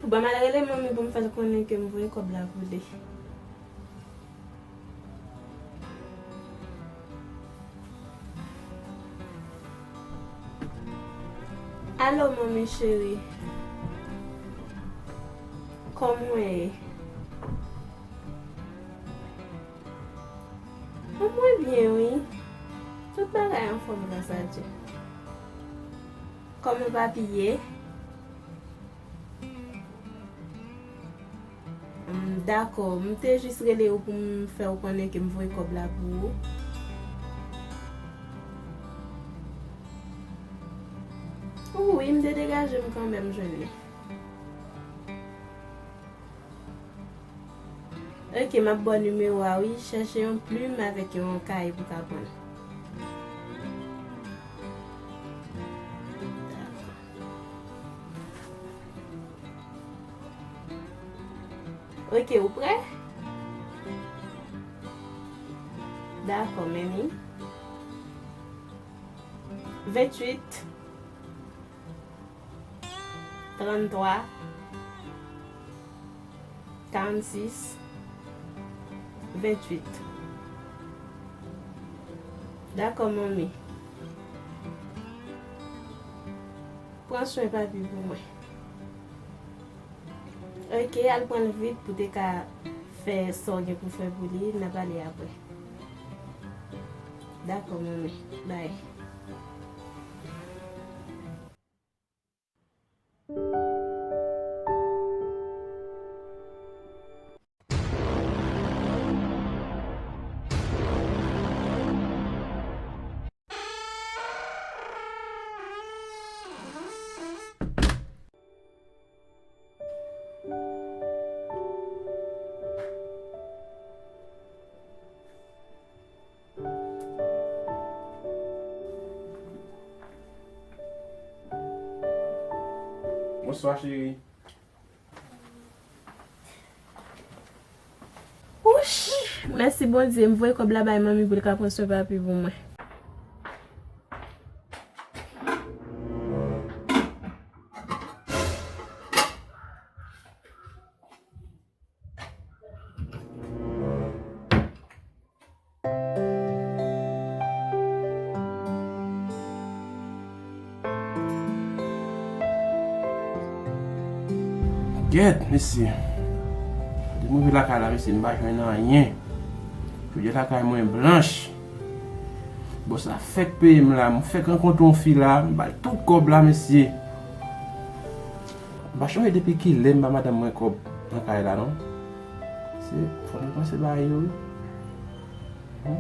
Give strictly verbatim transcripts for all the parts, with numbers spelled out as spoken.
Bon, m al rele manmi pou m fè l konnen ke m voye kòb la pou li. Alo, manmi cheri. Kòman w ye? Mwen byen, wi. Tout bagay anfòm, gras a Dye. Kòman papi ye? Hmm, dakò, m te jis rele w pou m fè w konnen ke m voye kòb la pou ou. Wi, m te degaje m kanmenm jwenn li. Ok, m ap ba w nimewo a, wi. Chèche yon plim avèk yon kaye pou w ka pran l. Ok, ou prè? Dakò, men li. Venntuit, tranntwa, karannsis, venntuit. Dakò, manmi. Pran swen papi pou mwen. Ok, al pran l vit pou te ka fè sa w gen pou fè pou li, n a pale apre. Dakò, manmi. Bay. Bonswa, cheri. Wouch! Mèsi Bondye, m voye kòb la bay manmi pou l ka pran swen papi pou mwen. Gèt, mesye. Depi mwen rive lakay la, mesye, m pa jwenn anyen. Jodi a lakay mwen blanch. Bòs la fèk peye m la, m fèk rankontre yon fi la, m ba l tout kòb la, mesye. M pa chonje depi kilè m ba madanm mwen kòb nan kay la, non. Se, fò m panse bagay yo, wi. Hmm.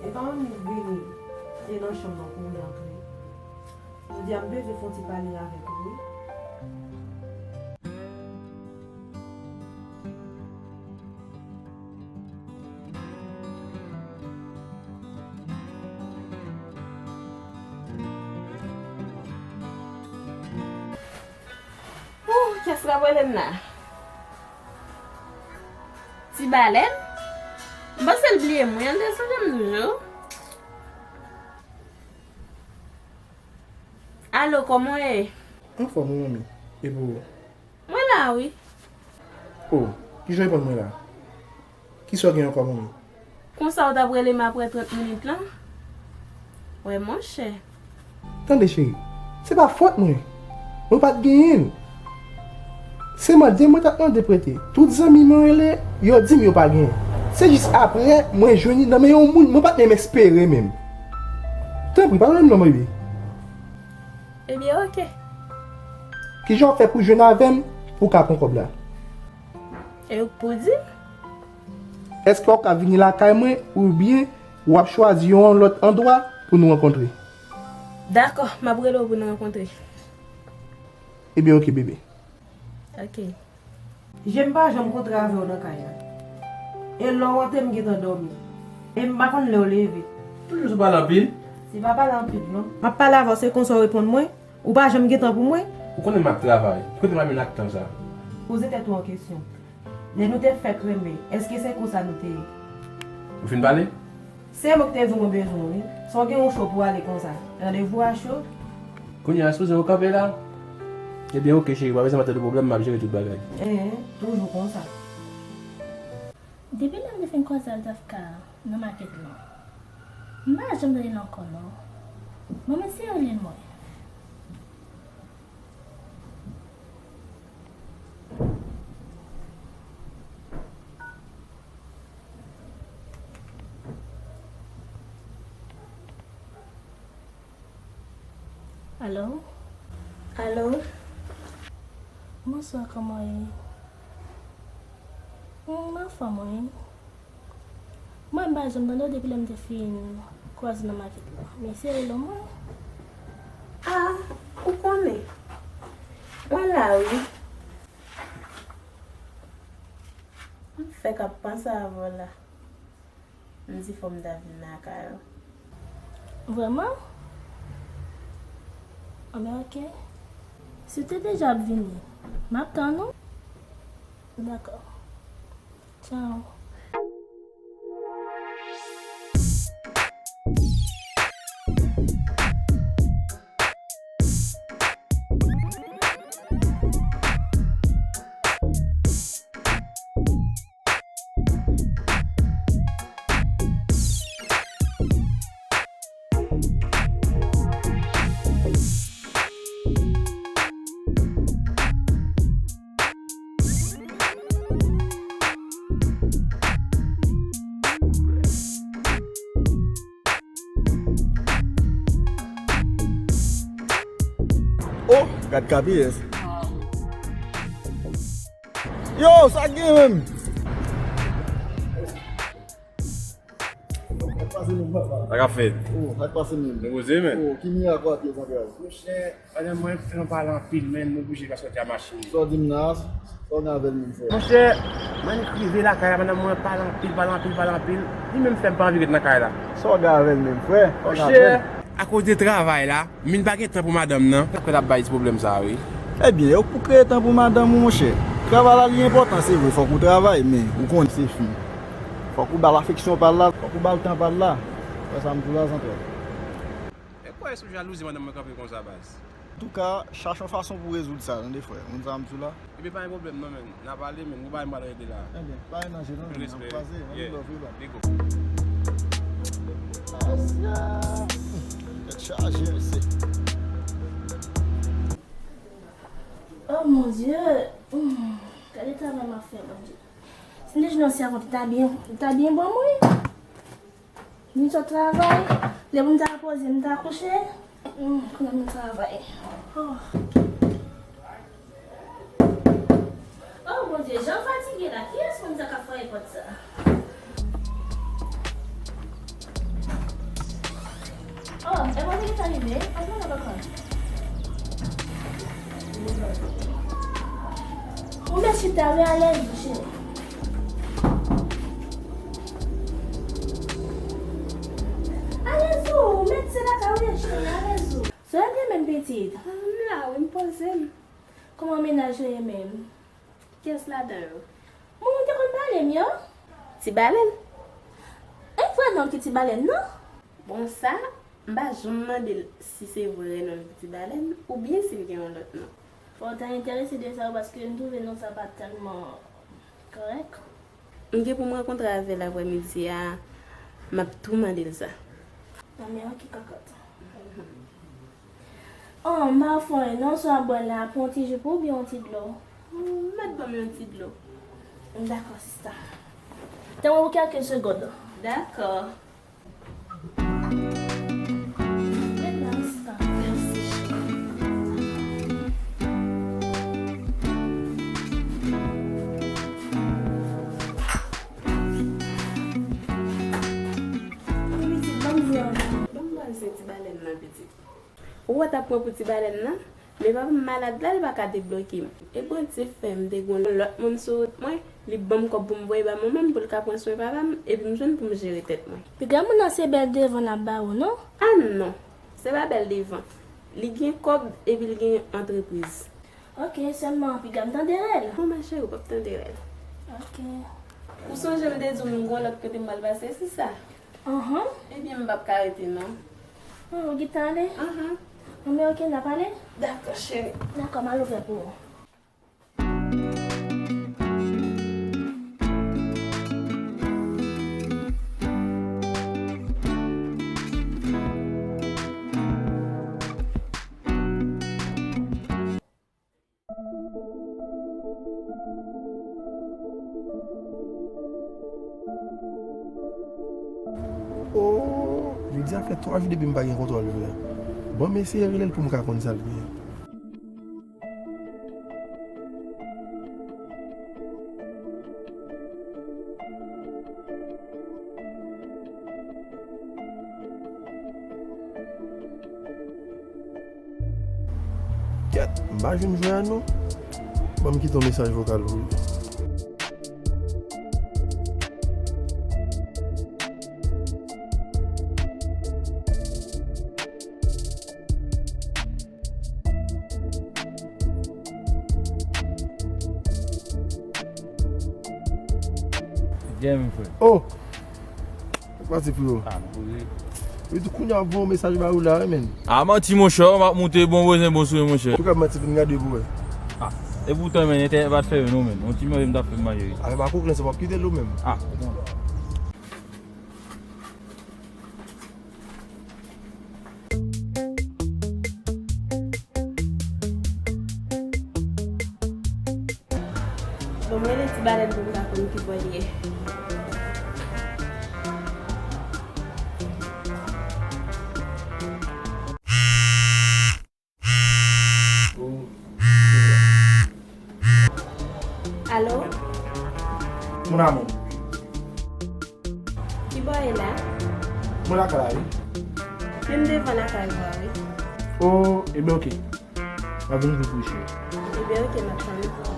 Epa manmi vini, te nan chanm nan pou w antre. Jodi a m bezwen fè yon ti pale avèk ou, wi. Ooh, kiyès k ap rele m la? Ti Balèn? M panse l bliye mwen, l te sonje m toujou. Alo, kòman w ye? Anfòm, wi, manmi. E pou ou? Mwen la, wi. Oh, kijan w reponn mwen la? Kisa w gen ankò, manmi? Konsa w t ap rele m apre trant minit lan? Wè, monchè. Tande, cheri, se pa fòt mwen. Mwen pa t genyen l. Se mande mwen t ap mande prete. Tout zanmi mwen rele, yo di m yo pa genyen. Se jis apre, mwen jwenn li nan men yon moun mwen pa t menm espere menm. Tanpri, pa rele m non, baby. Ebyen, oke. Kijan w ap fè pou jwenn avè m? pou w ka pran kòb la. E ou k pou di? Èske w ka vini lakay mwen oubyen w ap chwazi yon lòt andwa pou nou rankontre? Dakò, m ap rele w pou n rankontre. Ebyen, oke, bebe. Oke. Je m pa janm kontre avè w nan kay la. E lè w antre, m gentan dòmi. E m pa konn lè w leve. Toujou sou pale anpil? Se pa pale anpil, non. M ap pale avè w, se konsa w reponn mwen? Ou pa janm gen tan pou mwen? Ou konnen m ap travay. Ki kote m ap jwenn ak tan sa? Poze tèt ou an kesyon. Lè nou te fèk renmen, èske se konsa nou te ye? Ou fin pale? Se mwen ki te di w mwen bezwen w, wi. Sa w gen yon cho pou w ale konsa? Randevou a cho? Kounye a, sipoze ou kanpe la? Ebyen, oke, cheri, pa bezwen pa tande pwoblèm, m ap jere tout bagay. Enhen, toujou konsa. Depi lè m te fin kwaze Aldafka nan makèt lan, m pa janm tande l ankò, non. Bon, m eseye rele l mwen. Alo? Alo? Bonswa, kòman w ye? Hmm, m anfòm, wi. Mwen, m pa janm tande w depi lè m te fin kwaze w nan makèt la. M eseye rele w mwen. Ah, ou konnen. Mwen la, wi. M fèk ap panse avè w la. M di fò m ta vin lakay ou. Vrèman? Anben, oke. Si w te deja ap vini, m ap tann ou. Dakò. Tchao. Oh, gad K P S. Yo, sa k gen menm? Sa k ap fèt? Oh, sa k pase menm? Nou poze, men. Oh, ki mirak w ap ye, zantray? Monchè, madanm mwen fè nou pale anpil, men nou oblije pa sòti a machin. Sa w di m la, sa w gen avè l menm, frè? Monchè, m annik rive lakay la, madanm mwen pale anpil, pale anpil, pale anpil. Li menm fè m pa anvi ret nan kay la. Sa w gen avè l menm, frè? Sa w gen avè l? Monchè, akoz de travay la, m vin pa gen tan pou madanm nan. Sa k fè l ap bay ti pwoblèm sa a, wi. Ebyen, e ou k pou kreye tan pou madanm ou, monchè. Travay la, li enpòtan, se vre, fòk ou travay, men ou konnen se fi. Fòk ou ba l afeksyon pa l la, fòk ou ba l tan pa l la. Wè sa m di w la, zantray. E kwè sou jalouzi madanm mwen kanpe konsa, baz. Antouka, chache yon fason pou rezoud sa, tande, frè. Ou konn sa m di w la? Ebyen, pa gen pwoblèm, non, men. N a pale, men. Ou pa m pral rete la. Ebyen, pa gen danje, non, men. N ap kwaze, anpil love, wi, baz. Big up. Asya. Tèt chaje, mesye. Oh, mon Dieu. Hmm. Gade travay m ap fè, Bondye. Si m te jwenn yon sèvant, li ta byen, li ta byen ban mwen. Vin sot travay, lè pou m ta poze, m ta kouche. Hmm, kounye a m travay. Oh. Oh, Bondye, jan fatige la. Kiyès moun sa k ap frape pòt sa? Oh, e mwen ki ta rive, pas mwen nan bakan. Ou mèt chita, wi, alèz ou, cheri. Alèz ou, ou mèt se lakay ou ye, cheri, alèz ou. Sa w ap ye menm, pitit? M la, wi, m poze m. Kòman mennaj ou ye menm? Kiyès ladan yo? Moun ou te konn pale m yo? Ti Balèn. E vre non l ki Ti Balèn, non? Bon, sa, m pa janm mande l si se vre non l ki Ti Balèn oubyen si l gen yon lòt non. Fò w ta enterese de sa yo, paske m twouve non sa pa tèlman kòrèk. M gen pou m rankontre avè l aprèmidi a, m ap tou mande l sa. Anben, oke, kòkòt. Oh, m pa fon, non, sa w ap bwè la, pran yon ti ji pou w oubyen yon ti dlo? Hmm, mèt ban m yon ti dlo. Dakò, sista. Tann mwen pou kèlke segonn. Dakò. Mèt la, sista. Mèsi, cheri. Ou wè t ap pran pou ti balèn nan? Men papa m malad la, li pa ka debloke m. E Bondye fè m te gen yon lòt moun sou wout mwen, li ban m kòb pou m voye ba manman m pou l ka pran swen papa m, epi m jwenn pou m jere tèt mwen. Piga moun nan se bèl devan l ap ba ou, non? Ah non, se pa bèl devan. Li gen kòb epi li gen antrepriz. Ok, sèlman piga m tande rèl. Non, ma chérie, ou p ap tande rèl. Ok. Ou sonje m te di w m gen yon lòt kote m pral pase, se sa? Ahn. Ebyen, m p ap ka rete, non. Hmm, ou gentan ale? Ahn. Bon, men ok, n ap ale? Dakò, cheri. Dakò, m al ouvè pou ou. Oh, jodi a fè twa jou depi m pa gen kontròl vre a. Bon, m eseye rele l pou m ka konn sa l gen. Kèt, m pa jwenn jwe a non. Ban m kite yon mesaj vokal pou li. Byen, mon frè. Oh! Sa k pase, freo? Ah, m kouri. Yo di kounye a ap voye yon mesaj ba ou la, wi, menn. Ah, manti, monchè, m ap moute, bon voisin, bon souri, monchè. Ou ka manti, vin gade pou wè. Ah, e poutan, menn, entènèt pa t fè, non, menn. Yon ti manje m t ap fè m manje, wi. Ah, e pa kokenn, se w ap kite l ou menm. Ah, bon. Bon, mwen rele ti balèn pou m ka konn ki bò l ye. Alo? Mon amour. Ki bò w ye la? Mwen lakay la, wi. Men m devan lakay ou a, wi. Oh, ebyen, ok. M ap vin pou kouche. Ebyen, ok, m ap tann ou.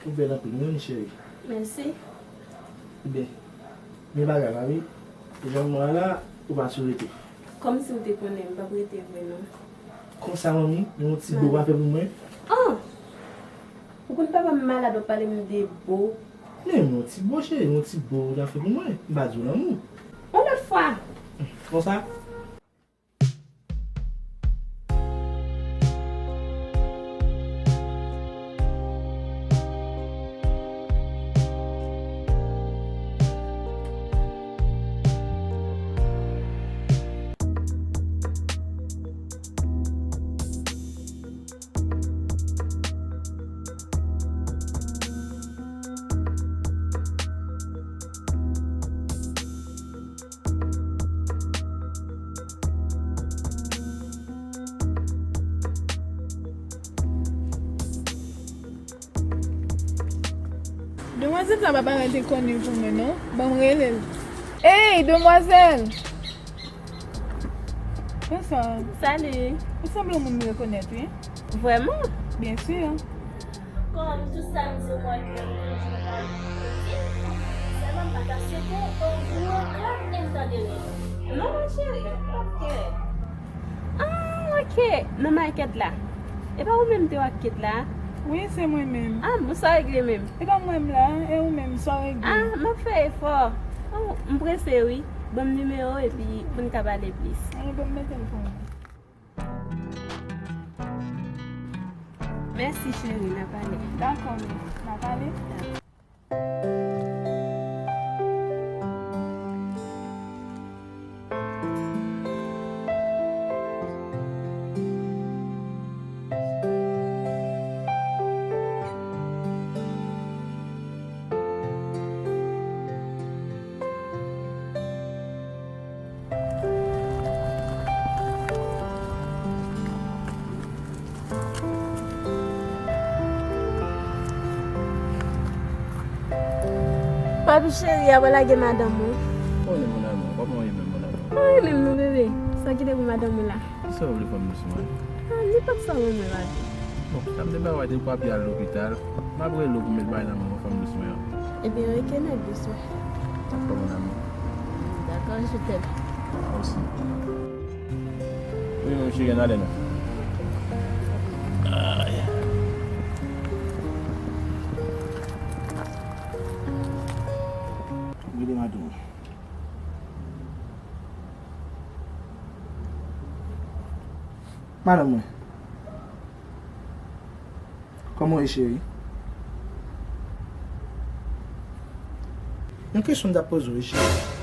Ou bèl anpil, wi, cheri. Mèsi. Ebyen, men bagay la, wi. Jan m wè la, ou pa sou rete. Kòmsi w te konnen m p ap rete vre, non. Konsa, manmi, yon ti bo w pa fè pou mwen? Ah! Ou konn papa m malad, w ap pale m de bo. Men yon ti bo, cheri, yon ti bo w ta fè pou mwen. M pa di w lanmou. Yon lòt fwa. Konsa? Demwazèl sa pa parèt enkonni pou mwen, non. Ban m rele l. Ey, demwazèl! Bonswa. Salut. Ou sanble yon moun m rekonèt, wi. Vrèman? Byen si. Kòm tout sa m di w, mwen ke m toujou nan pitit, sèlman m pa ta swete w gwo kran e m tande rele w. Non, ma chérie, ok. Ah, ok. Nan makèt la. E pa ou menm te wè ak Kate la? Wi, se mwen menm. Ah, bon, sa w regle menm? E pa mwen m la, e ou menm, sa w regle? Ah, m ap fè efò. Oh, m prese, wi. Ban m nimewo epi pou n ka pale plis. Ann, ban m mete l pou ou. Mèsi, cheri, n a pale. Dakò, men, n a pale. Papi cheri, a w lage madanm ou? Kòman w ye, mon amour? Kòman w ye menm, mon amour? Mwen menm, non, bebe. Sa ki te pou madanm ou la? Kisa w vle fè m dous mwen? Ah, nenpòt sa w renmen, papi. Bon, sa m te ba w a, depi w ap al lopital, m ap rele w pou m met bagay nan men w, fè m dous mwen. Ebyen, rete nèt dous mwen. Dakò, mon amour. Dakò, je t'aime. Mwen osi. Wi, mon cheri, n ale non. Ay. Rele madanm ou. Madanm mwen. Kòman w ye, cheri? Yon kesyon m t ap poze w, wi, cheri.